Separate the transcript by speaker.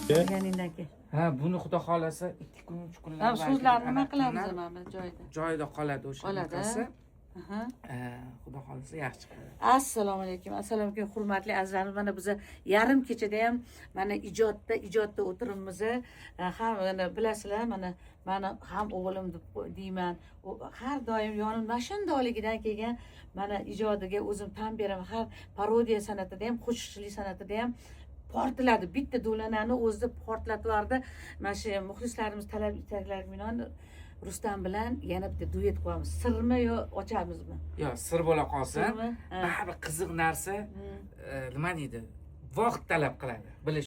Speaker 1: Qilganingdan keyin.
Speaker 2: Ha, buni xudo xohlasa 2 kun, 3 kunlar.
Speaker 1: Ha, so'zlarni nima qilamiz mana bu joyida?
Speaker 2: Joyida qoladi o'sha
Speaker 1: Qoladi,
Speaker 2: bunaqasi.
Speaker 1: Aha.
Speaker 2: Xudo xohlasa, yaxshi qiladi.
Speaker 1: Assalomu alaykum, assalomu alaykum, hurmatli azizlarimiz. Mana biza yarim kechada ham mana ijodda o'tiribmiz. Ha, mana bilasizlar, mana mani ham o'g'lim deb deyman. U har doim yonim, mana shundoqligidan kelgan, mana ijodiga o'zim tan beraman. Har parodiya san'atida ham, qo'shiqchilik san'atida ham portladi. Bitta do'lanani o'zida portlatib yubordi. Mana shu muxlislarimiz talab istaklariga binoan Rustam bilan yana bitta duet qo'yamiz. Sirmi yo ochamizmi?
Speaker 2: Yo, sir bo'la qolsin.
Speaker 1: Sirmi? Ha.
Speaker 2: Baribir qiziq narsa, nima deydi, vaqt talab qiladi bilish.